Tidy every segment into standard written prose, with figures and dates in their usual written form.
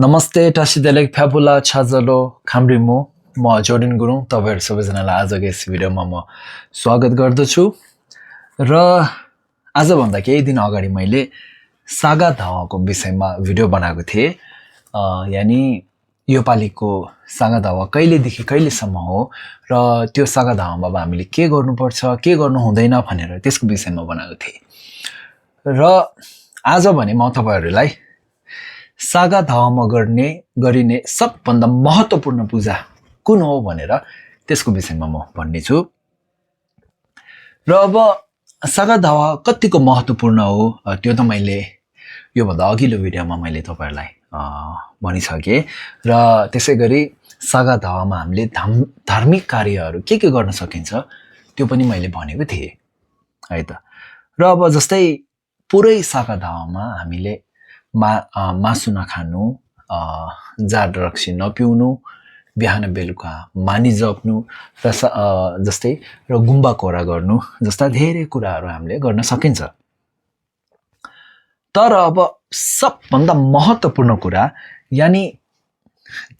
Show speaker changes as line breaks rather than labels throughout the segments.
नमस्ते टासिदेलेक फ्याबुला छाजलो खाम्रिमो म जोडिन गुरुङ तपाईहरु सबैजनालाई आजको यस भिडियोमा म स्वागत गर्दछु र आजभन्दा केही दिन अगाडि मैले सागा धावाको विषयमा भिडियो बनाएको थिए यानी यो पालिको सागा धावा कहिलेदेखि कहिलेसम्म हो र त्यो सागा धावामा हामीले के गर्नुपर्छ के गर्नु हुँदैन भनेर त्यसको विषयमा बनाएको थिए र आज भने म तपाईहरुलाई सागा धावामा गरिने सबभन्दा महत्त्वपूर्ण पूजा कुन हो भनेर त्यसको विषयमा म भन्ने छु र अब सागा धावा कतिको महत्त्वपूर्ण हो त्यो त मैले यो भन्दा अघिल्लो भिडियोमा मैले तपाईहरुलाई भनिसके र त्यसैगरी सागा धावामा हामीले धार्मिक कार्यहरू के गर्न सकिन्छ त्यो पनि मैले भनेको थिए है त र अब जस्तै पुरै सागा धावामा हामीले मासु नखानु जाड रक्सी नपिउनु बिहान बेलुका मानी जप्नु र जस्तै र गुम्बा कोरा गर्नु जस्ता धेरै कुराहरू हामीले गर्न सकिन्छ तर अब सबभन्दा महत्त्वपूर्ण कुरा यानी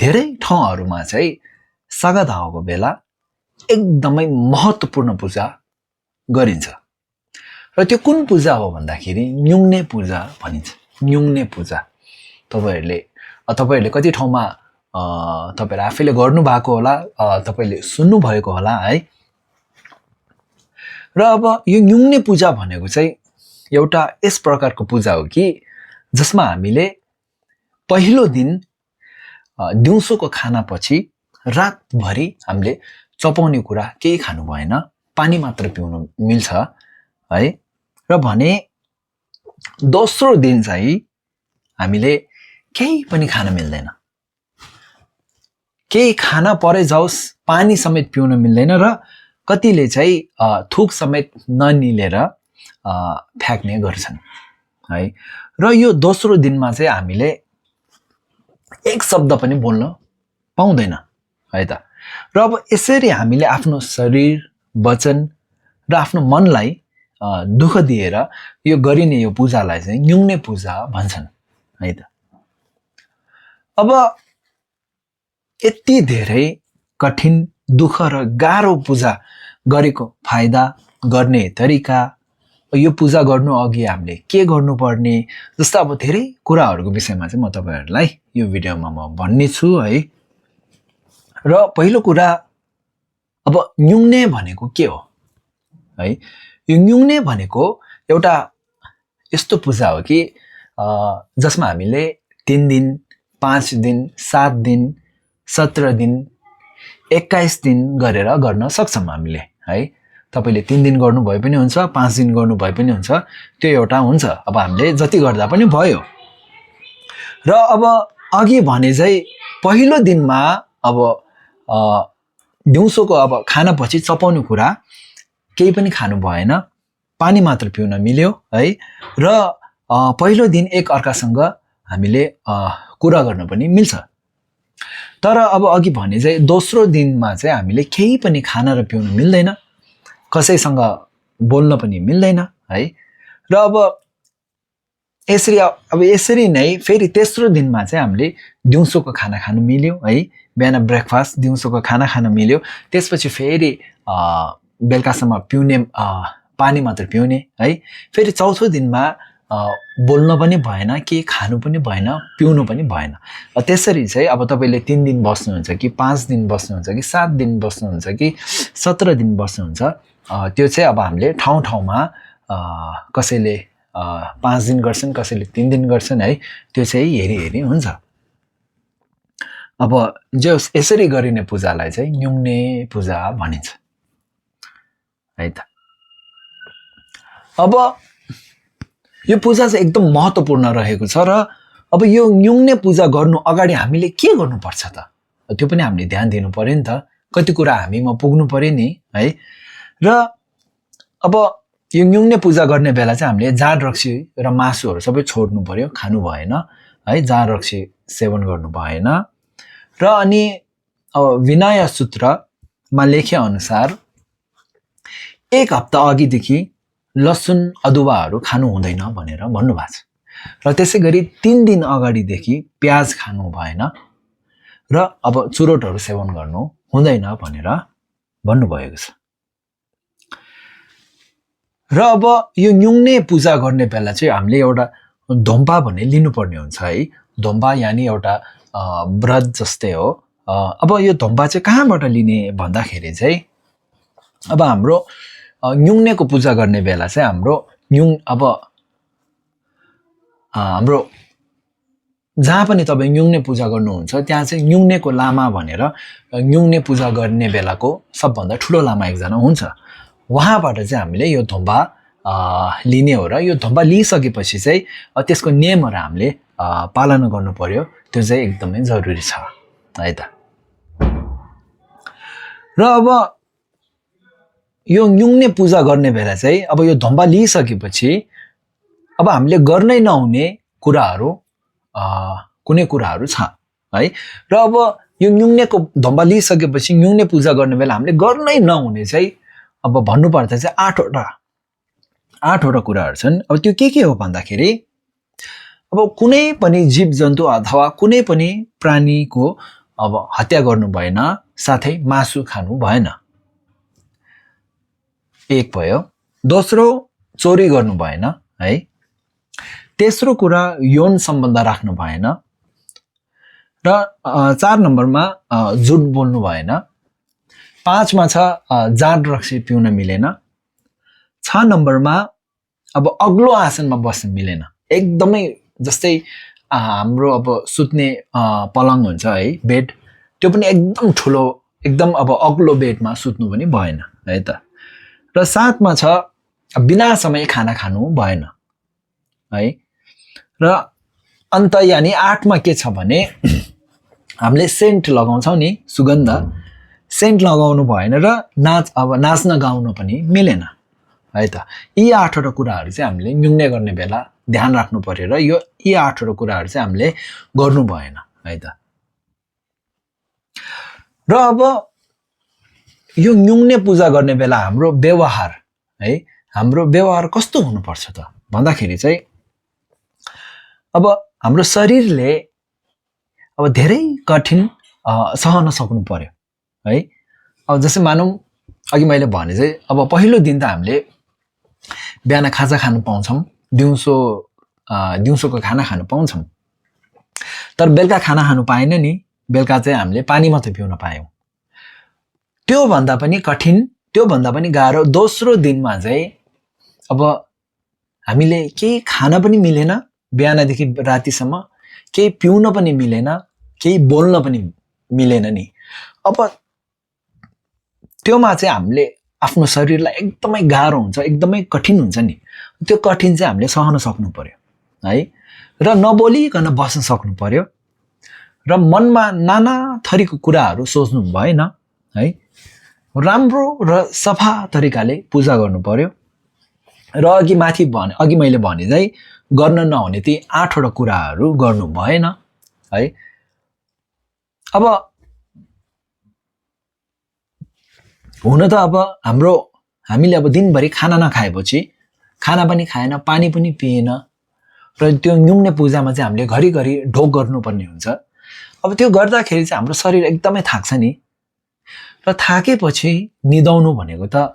धेरै ठाउँहरुमा चाहिँ सागा धावाको बेला एकदमै महत्त्वपूर्ण पूजा गरिन्छ र त्यो कुन पूजा हो भन्दाखेरि न्युङ्ने पूजा भनिन्छ न्युङ्ने पूजा तपाईहरुले कति ठाउँमा तपाईहरु आफैले गर्नु भएको होला तपाईले सुन्नु भएको होला है र अब यो न्युङ्ने पूजा भनेको चाहिँ एउटा यस प्रकारको पूजा हो कि जसमा हामीले पहिलो दिन दिउँसोको खानापछि रातभरि हामीले चपाउने कुरा केही खानु भएन पानी मात्र पिउनु मिल्छ है र भने दोस्रो दिन चाहिँ हामीले केही पनि खान मिल्दैन केही खाना परे जाओस् पानी समेत पिउन मिल्दैन र कतिले चाहिँ थुक समेत ननिलेर फ्याक्ने गर्छन् है र यो दोस्रो दिनमा चाहिँ हामीले एक शब्द पनि बोल्न पाउँदैन है त र अब यसरी हामीले आफ्नो शरीर वचन र आफ्नो मनलाई दुःख दिएर यो गरिने यो पूजालाई चाहिँ न्युङ्ने पूजा भन्छन् है त अब यति धेरै कठिन दुःख र गाह्रो पूजा गरेको फाइदा गर्ने तरिका यो पूजा गर्नु अघि हामीले के गर्नुपर्ने जस्ता अब धेरै कुराहरूको विषयमा चाहिँ म तपाईहरुलाई यो भिडियोमा म भन्ने छु है र पहिलो कुरा अब न्युङ्ने भनेको के हो है यो न्युङ्ने भनेको एउटा यस्तो पूजा हो कि जसमा हामीले 3 दिन 5 दिन 7 दिन 17 दिन 21 दिन गरेर गर्न सक्छौं हामीले है तपाईले 3 दिन गर्नु भए पनि हुन्छ 5 दिन गर्नु भए पनि हुन्छ त्यो एउटा हुन्छ अब हामीले जति गर्दा पनि भयो र अब अघि भने चाहिँ पहिलो दिनमा अब दिउँसोको अब खानापछि चपाउने कुरा केही पनि खानु भएन पानी मात्र पिउन मिल्यो है र पहिलो दिन एक अर्कासँग हामीले कुरा गर्न पनि मिल्छ तर अब अघि भने चाहिँ दोस्रो दिनमा चाहिँ हामीले केही पनि खान र पिउन मिल्दैन कसैसँग बोल्न पनि मिल्दैन है र अब यसरी नै फेरि तेस्रो दिनमा चाहिँ हामीले दिउँसोको खाना खानु मिल्यो है बिहान ब्रेकफास्ट दिउँसोको खाना खान मिल्यो त्यसपछि फेरि बेलुकासम्म पिउने पानी मात्र पिउने है फेरि चौथो दिनमा बोल्न पनि भएन के खानु पनि भएन पिउनु पनि भएन त्यसरी चाहिँ अब तपाईले 3 दिन बस्नुहुन्छ कि 5 दिन बस्नुहुन्छ कि 7 दिन बस्नुहुन्छ कि 17 दिन बस्नुहुन्छ त्यो चाहिँ अब हामीले ठाउँमा कसैले 5 दिन गर्छन् कसैले 3 दिन गर्छन् है त्यो चाहिँ हेरी हुन्छ अब जो यसरी गरिने पूजालाई चाहिँ न्युङ्ने पूजा भनिन्छ है त अब यो पूजा चाहिँ एकदम महत्त्वपूर्ण रहेको छ र अब यो न्युङ्ने पूजा गर्नु अगाडि हामीले के गर्नुपर्छ त त्यो पनि हामीले ध्यान दिनु पर्यो नि त कति कुरा हामीमा पुग्नु पर्यो नि है र अब यो न्युङ्ने पूजा गर्ने बेला चाहिँ हामीले जाड रक्सी र मासुहरू सबै छोड्नु पर्यो खानु भएन है जाड रक्सी सेवन गर्नु भएन र अनि अब विनय सूत्रमा लेखे अनुसार 1 हप्ता अघिदेखि लसुन अदुवाहरू खानु हुँदैन भनेर भन्नु भएको छ र त्यसै गरी 3 दिन अगाडिदेखि प्याज खानु भएन र अब चुरोटहरू सेवन गर्नु हुँदैन भनेर भन्नुभएको छ। र अब यो न्युङ्ने पूजा गर्ने बेला चाहिँ हामीले एउटा धोम्पा भन्ने लिनुपर्ने हुन्छ है। धोम्पा यानि एउटा व्रत जस्तै हो। अब यो धोम्पा चाहिँ कहाँबाट लिने भन्दाखेरि चाहिँ अब हाम्रो न्युङ्नेको पूजा गर्ने बेला चाहिँ हाम्रो जहाँ पनि तपाईँ न्युङ्ने पूजा गर्नुहुन्छ त्यहाँ चाहिँ न्युङ्नेको लामा भनेर न्युङ्ने पूजा गर्ने बेलाको सबभन्दा ठुलो लामा एकजना हुन्छ। उहाँबाट चाहिँ हामीले यो धोम्बा लिने हो र यो धोम्बा लिइसकेपछि चाहिँ त्यसको नियमहरू हामीले पालना गर्नु पर्यो। त्यो चाहिँ एकदमै जरुरी छ है त। र अब यो न्युङ्ने पूजा गर्ने बेला चाहिँ अब यो धोम्बा लिइसकेपछि अब हामीले गर्नै नहुने कुराहरू कुनै कुराहरू छ है। र अब यो न्युङ्नेको धोम्बा लिइसकेपछि न्युङ्ने पूजा गर्ने बेला हामीले गर्नै नहुने चाहिँ अब भन्नुपर्दा चाहिँ 8वटा कुराहरू छन्। अब त्यो के हो भन्दाखेरि अब कुनै पनि जीव जन्तु अथवा कुनै पनि प्राणीको अब हत्या गर्नु भएन, साथै मासु खानु भएन, एक भयो। दोस्रो चोरी गर्नु भएन है। तेस्रो कुरा यौन सम्बन्ध राख्नु भएन। र 4 नम्बरमा झुट बोल्नु भएन। 5मा छ जाँड रक्सी पिउन मिलेन। 6 नम्बरमा अब अग्लो आसनमा बस्न मिलेन। एकदमै जस्तै हाम्रो अब सुत्ने पलङ हुन्छ है, बेड, त्यो पनि एकदम ठुलो एकदम अब अग्लो बेडमा सुत्नु पनि भएन है त। र 7मा छ बिना समय खाना खानु भएन है। र अन्त यानि 8मा के छ भने हामीले सेन्ट लगाउँछौँ नि, सुगन्ध, सेन्ट लगाउनु भएन। र नाच्न गाउन पनि मिलेन है त। यी 8वटा कुराहरू चाहिँ हामीले न्युङ्ने गर्ने बेला ध्यान राख्नु पर्यो र यी 8वटा कुराहरू चाहिँ हामीले गर्नु भएन है त। र अब यो न्युङ्ने पूजा गर्ने बेला हाम्रो व्यवहार है, हाम्रो व्यवहार कस्तो हुनुपर्छ त भन्दाखेरि चाहिँ अब हाम्रो शरीरले अब धेरै कठिन सहन सक्नु पर्यो है। अब जस्तै मानौँ अघि मैले भने चाहिँ अब पहिलो दिन त हामीले बिहान खाजा खानु पाउँछौँ, दिउँसोको खाना खानु पाउँछौँ, तर बेलुका खाना खानु पाएन नि। बेलुका चाहिँ हामीले पानी मात्रै पिउन पायौँ। त्योभन्दा पनि कठिन, त्योभन्दा पनि गाह्रो दोस्रो दिनमा चाहिँ अब हामीले केही खान पनि मिलेन, बिहानदेखि रातिसम्म केही पिउन पनि मिलेन, केही बोल्न पनि मिलेन नि। अब त्योमा चाहिँ हामीले आफ्नो शरीरलाई एकदमै गाह्रो हुन्छ, एकदमै कठिन हुन्छ नि। त्यो कठिन चाहिँ हामीले सहन सक्नु पर्यो है। र नबोलिकन बस्न सक्नु पर्यो। र मनमा नाना थरीको कुराहरू सोच्नु भएन है। राम्रो र सफा तरिकाले पूजा गर्नु पर्यो। र अघि मैले भने चाहिँ गर्न नहुने ती 8वटा कुराहरू गर्नु भएन है। अब हुन त अब हामीले अब दिनभरि खाना नखाएपछि, खाना पनि खाएन, पानी पनि पिएन, र त्यो न्युङ्ने पूजामा चाहिँ हामीले घरिघरि ढोक गर्नुपर्ने हुन्छ। अब त्यो गर्दाखेरि चाहिँ हाम्रो शरीर एकदमै थाक्छ नि। र थाकेपछि निदाउनु भनेको त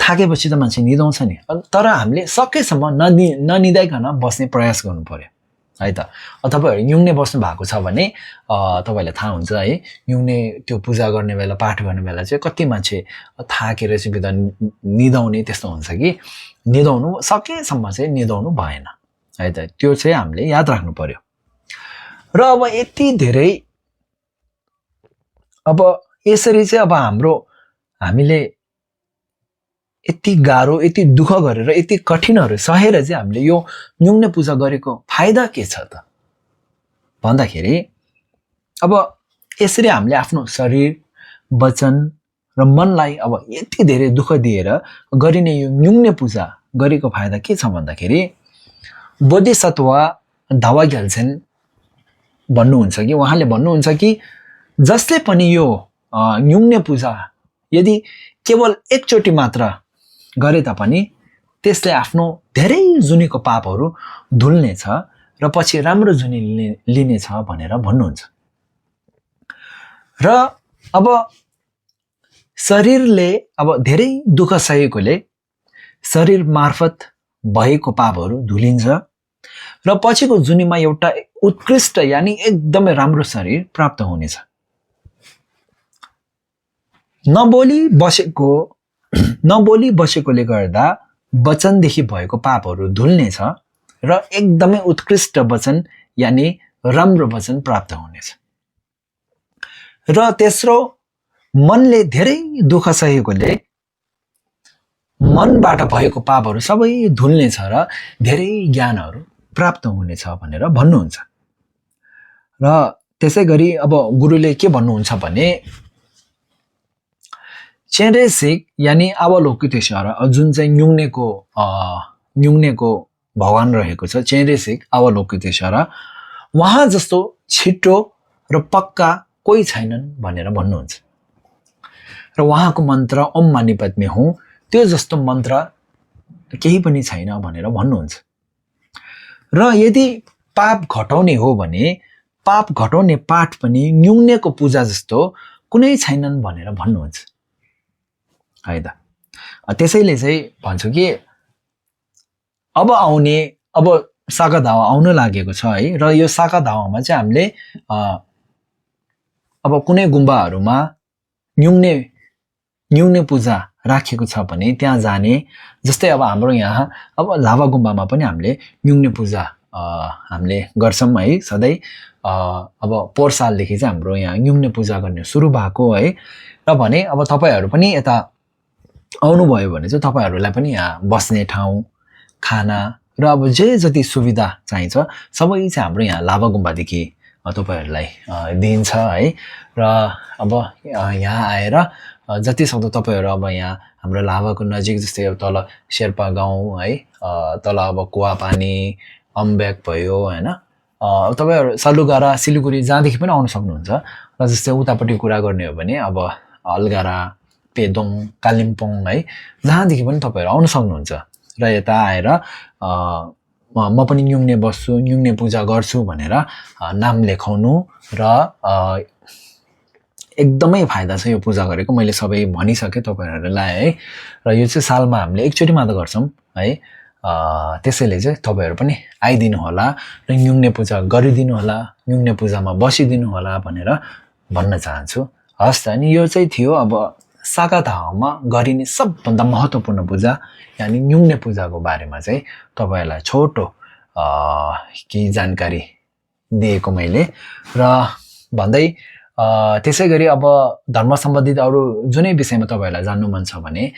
थाकेपछि त मान्छे निदाउँछ नि। तर हामीले सकेसम्म ननिदाइकन बस्ने प्रयास गर्नु पर्यो है त। तपाईँहरू न्युङ्ने बस्नु भएको छ भने तपाईँलाई थाहा हुन्छ है, न्युङ्ने त्यो पूजा गर्ने बेला, पाठ गर्ने बेला चाहिँ कति मान्छे थाकेर चाहिँ निदाउने त्यस्तो हुन्छ कि निदाउनु सकेसम्म चाहिँ निदाउनु भएन है त। त्यो चाहिँ हामीले याद राख्नु पर्यो। र अब यति धेरै अब यसरी चाहिँ अब हामीले यति गाह्रो, यति दुःख गरेर, यति कठिनहरू सहेर चाहिँ हामीले यो न्युङ्ने पूजा गरेको फाइदा के छ त भन्दाखेरि अब यसरी हामीले आफ्नो शरीर, वचन र मनलाई अब यति धेरै दुःख दिएर गरिने यो न्युङ्ने पूजा गरेको फाइदा के छ भन्दाखेरि बोधिसत्व दावा ग्याल्छेन भन्नुहुन्छ कि उहाँले भन्नुहुन्छ कि जसले पनि यो न्युङ्ने पूजा यदि केवल एकचोटि मात्र गरे तापनि त्यसले आफ्नो धेरै जुनीको पापहरू धुल्नेछ र पछि राम्रो जुनी लिनेछ भनेर भन्नुहुन्छ। र अब शरीरले अब धेरै दुःख सहेकोले शरीर मार्फत भएको पापहरू धुलिन्छ र पछिको जुनीमा एउटा उत्कृष्ट यानि एकदमै राम्रो शरीर प्राप्त हुनेछ। नबोली बसेकोले गर्दा वचनदेखि भएको पापहरू धुल्नेछ र एकदमै उत्कृष्ट वचन यानि राम्रो वचन प्राप्त हुनेछ। र तेस्रो, मनले धेरै दुःख सहेकोले मनबाट भएको पापहरू सबै धुल्नेछ र धेरै ज्ञानहरू प्राप्त हुनेछ भनेर भन्नुहुन्छ। र त्यसै गरी अब गुरुले के भन्नुहुन्छ भने चेरेसिक यानि अवलोकितेश्वर जुन चाहिँ न्युङ्नेको भगवान रहेको छ, चेरेसिक अवलोकितेश्वर, उहाँ जस्तो छिटो र पक्का कोही छैनन् भनेर भन्नुहुन्छ। र उहाँको मन्त्र ओम मानि पद्मे हुँ, त्यो जस्तो मन्त्र केही पनि छैन भनेर भन्नुहुन्छ। र यदि पाप घटाउने हो भने पाप घटाउने पाठ पनि न्युङ्नेको पूजा जस्तो कुनै छैनन् भनेर भन्नुहुन्छ है त। त्यसैले चाहिँ भन्छु कि अब साका दावा आउन लागेको छ है। र यो साका दावामा चाहिँ हामीले अब कुनै गुम्बाहरूमा न्युङ्ने पूजा राखेको छ भने त्यहाँ जाने, जस्तै अब हाम्रो यहाँ अब लाभा गुम्बामा पनि हामीले न्युङ्ने पूजा हामीले गर्छौँ है सधैँ। अब पोहोर सालदेखि चाहिँ हाम्रो यहाँ न्युङ्ने पूजा गर्ने सुरु भएको है। र भने अब तपाईँहरू पनि यता आउनुभयो भने चाहिँ तपाईँहरूलाई पनि यहाँ बस्ने ठाउँ, खाना र अब जे जति सुविधा चाहिन्छ सबै चाहिँ हाम्रो यहाँ लाभा गुम्बादेखि तपाईँहरूलाई दिइन्छ है। र अब यहाँ आएर जति सक्दो तपाईँहरू अब यहाँ हाम्रो लाभाको नजिक, जस्तै अब तल शेर्पा गाउँ है, तल अब कुवापानी, अम्ब्याक भयो होइन, तपाईँहरू सलुगारा, सिलिगुडी जहाँदेखि पनि आउन सक्नुहुन्छ। र जस्तै उतापट्टि कुरा गर्ने हो भने अब अलगढा, पेदोङ, कालिम्पोङ है, जहाँदेखि पनि तपाईँहरू आउन सक्नुहुन्छ। र यता आएर म पनि न्युङ्ने बस्छु, न्युङ्ने पूजा गर्छु भनेर नाम लेखाउनु र एकदमै फाइदा छ यो पूजा गरेको। मैले सबै भनिसकेँ तपाईँहरूलाई है। र यो चाहिँ सालमा हामीले एकचोटि मात्र गर्छौँ है। त्यसैले चाहिँ तपाईँहरू पनि आइदिनु होला र न्युङ्ने पूजा गरिदिनु होला, न्युङ्ने पूजामा बसिदिनु होला भनेर भन्न चाहन्छु। हस् त, अनि यो चाहिँ थियो अब साका दावामा गरिने सबभन्दा महत्त्वपूर्ण पूजा यानि न्युङ्ने पूजाको बारेमा चाहिँ तपाईँहरूलाई छोटो केही जानकारी दिएको मैले। र भन्दै त्यसै गरी अब धर्म सम्बन्धित अरू जुनै विषयमा तपाईँहरूलाई जान्नु मन छ भने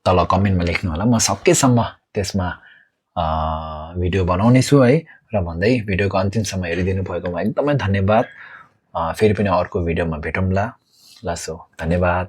तल कमेन्टमा लेख्नु होला, म सकेसम्म त्यसमा भिडियो बनाउने छु है। र भन्दै भिडियोको अन्तिमसम्म हेरिदिनु भएकोमा एकदमै धन्यवाद। फेरि पनि अर्को भिडियोमा भेटौँला। ल सो धन्यवाद।